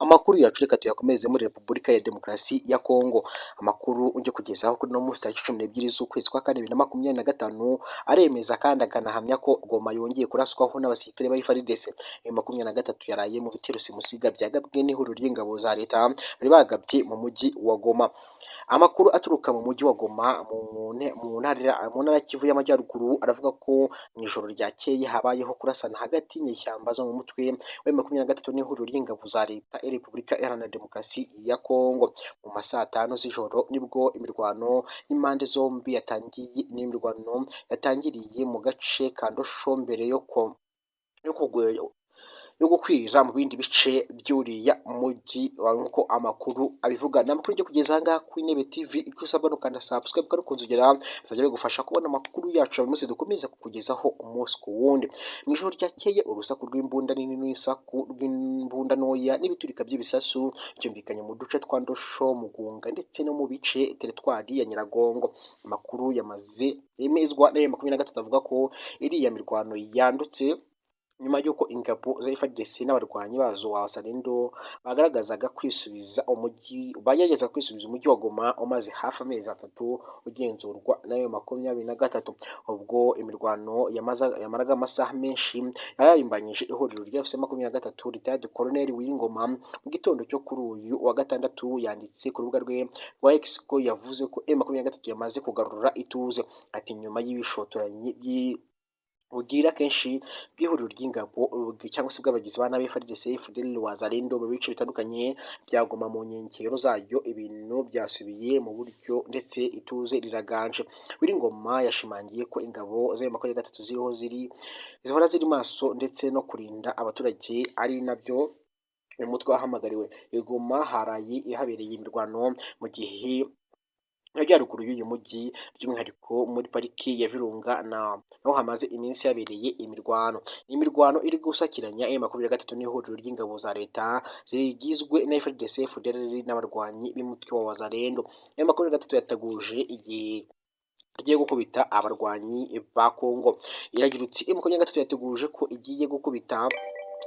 Amakuru yacu reka tuyakomeze muri Repubulika ya Demokarasi ya Kongo. Amakuru ujya kugezaho kuri uno munsi tariki 12 z'ukwezi kwa kane 2025 aremeza kandi akanahamya ko Goma yongeye kuraswaho n'abasirikare ba FARDC. M23 yaraye mu bitero simusiga byagabwe n'ihuriro ry'ingabo za leta bari bagabye mu mujyi wa Goma. Amakuru aturuka mu mujyi wa Goma mu ntara Kivu y'Amajyaruguru aravuga ko mu ijoro ryakeye habayeho kurasana hagati y'inyeshyamba zo mu mutwe wa M23 n'ihuriro ry'ingabo za leta ya Repubulika Iharanira Demokarasi ya Kongo. Mu ma saa tanu z'ijoro nibwo imirwano y'impande zombi yatangiye, n'imirwano yatangiriye mu gace ka Ndosho mbere yo gukwira mu bindi bice by'uriya mujyi, nk'uko amakuru abivuga. Ni amakuru ujya kugeza aha ngaha ku Intebe TV. Icyo usabwa ni ukanda subscribe kandi ukunzogera, bizajya bigufasha kubona amakuru yacu buri munsi dukomeza kukugezaho umunsi ku wundi. Mu ijoro ryakeye, urusaku rw'imbunda nini n'urusaku rw'imbunda ntoya n'ibiturika by'ibisasu byumvikanye mu duce twa Ndosho, Mugunga ndetse no mu bice teritwari ya Nyiragongo. Amakuru yamaze yemezwa na M23 avuga ko iriya mirwano yandutse nyuma y'uko ingabo za FARDC n'abarwanyi bazo wa Wazalendo bagaragazaga kwisubiza umujyi, bagerageza kwisubiza umujyi wa Goma umaze hafi amezi 3 ugenzurwa nayo 23. Ubwo imirwano yamaraga amasaha menshi yararimbanyije ihuriro rya AFC 23, Retired Colonel Willy Ngoma mu gitondo cyo kuri uyu wa gatandatu yanditse ku rubuga rwe rwa X ko yavuze ko M23 yamaze kugarura ituze. Ati: "Nyuma y'ibishotoranyi bugira kenshi bw'ihuriro ry'ingabo cyangwa se bw'abagizi ba nabi FARDC, FDLR, Wazalendo mu bice bitandukanye bya Goma mu nkengero zayo, ibintu byasubiye mu buryo ndetse ituze riraganje." Willy Ngoma yashimangiye ko ingabo za M23 ziriho ziri zihora ziri maso ndetse no kurinda abaturage ari nabyo uyu mutwe wahamagariwe. I Goma haraye habereye imirwano mu gihe majyaruguru y'uyu mujyi, by'umwihariko muri pariki ya Virunga naho hamaze iminsi habereye imirwano. Ni imirwano iri gusakiranya M23 n'ihuriro ry'ingabo za leta rigizwe na FARDC, FDLR n'abarwanyi b'umutwe wa Wazalendo. M23 yateguje igihe igiye gukubita abarwanyi ba Kongo. Iragira uti: "M23 yateguje ko igiye gukubita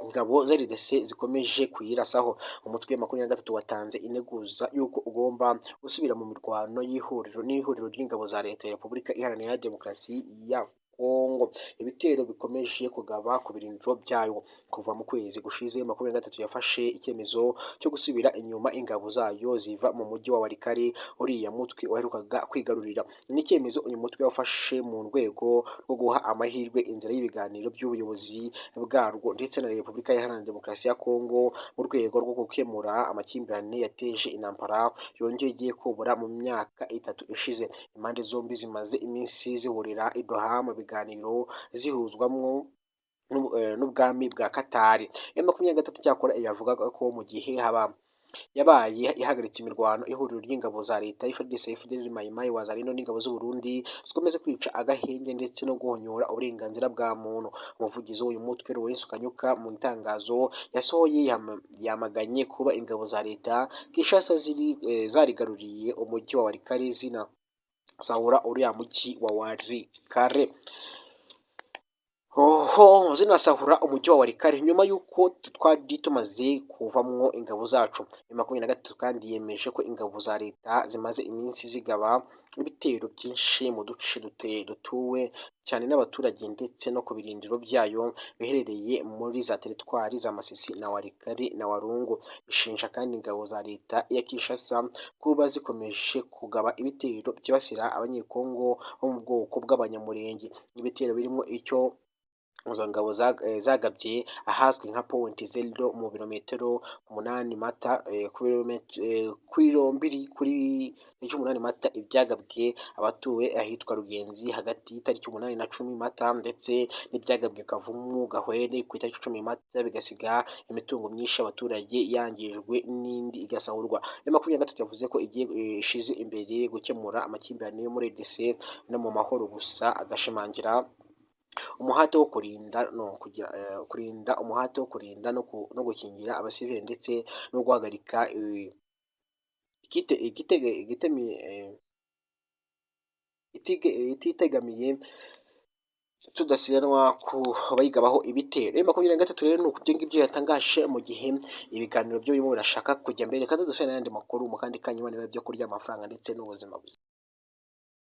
ingabo za RDC zikomeje kuyirasaho." Umutwe wa 23 watanze integuza y'uko ugomba gusubira mu mirwano y'ihuriro n'ihuriro ry'ingabo za leta ya Repubulika Iharanira Demokarasi ya Kongo ibitero bikomeje kugaba ku birindiro byayo. Kuva mu kwezi gushize, 23 yafashe icyemezo cyo gusubira inyuma ingabo zayo ziva mu mujyi wa Walikale uriya mutwe waherukaga kwigarurira. Ni icyemezo uyu mutwe wafashe mu rwego rwo guha amahirwe inzira y'ibiganiro by'ubuyobozi bwarwo ndetse na Repubulika Iharanira Demokarasi ya Kongo mu rwego rwo gukemura amakimbirane yateje intambara yongeye kubura mu myaka 3 ishize. Impande zombi zimaze iminsi zihurira i Doha mu biganiro zihuzwamwo n'ubwami bwa Katari. M23 cyakora yavugaga ko mu gihe haba yabaye ihagaritse imirwano, ihuriro ry'ingabo za leta FARDC, FDLR, Mai Mai, Wazalendo n'ingabo z'u Burundi zikomeza kwica agahenge ndetse no guhonyora uburenganzira bwa muntu. Umuvugizi w'uyu mutwe, Lawrence Kanyuka, mu itangazo yasohoye yamaganye kuba ingabo za leta Kinshasa ziri zarigaruriye umujyi wa Walikale zinasahura uriya mujyi wa Walikale. Hoho zinasahura umujyi wa Walikale nyuma y'uko twari tumaze kuvamwo ingabo zacu. M23 kandi yemeje ko ingabo za leta zimaze iminsi zigaba ibitero byinshi mu duce dutuwe cyane n'abaturage ndetse no ku birindiro byayo biherereye muri za teritwari za Masisi na Walikale na Walungu. Ishinja kandi ingabo za leta ya Kinshasa kuba zikomeje kugaba ibitero byibasira Abanyekongo bo mu bwoko bw'Abanyamulenge. Ibitero birimo icyo izo ngabo zagabye ahazwi nka Point Zero mu birometero 8 Mata kuri mbiri kuri tariki 8 Mata, ibyagabwe abatuwe ahitwa Rugenzi hagati y'itariki 8 na 10 Mata, ndetse n'ibyagabwe Kavumu Gahwere ku itariki 10 Mata, bigasiga imitungo myinshi y'abaturage yangijwe n'indi igasahurwa. M23 yavuze ko igiye ishize imbere gukemura amakimbirane yo muri RDC no mu mahoro gusa, agashimangira umuhate wo kurinda no kugira kurinda umuhate wo kurinda no gukingira abasivili ndetse no guhagarika ititegamiye. Tudasiganwa ku bayigabaho ibitero. M23 rero ni uku ngibyo yatangaje, mu gihe ibiganiro byo birimo birashaka kujya mbere. Reka dusubire n'ayandi makuru mu kandi kanya, niba byo kurya amafaranga ndetse n'ubuzima buzima.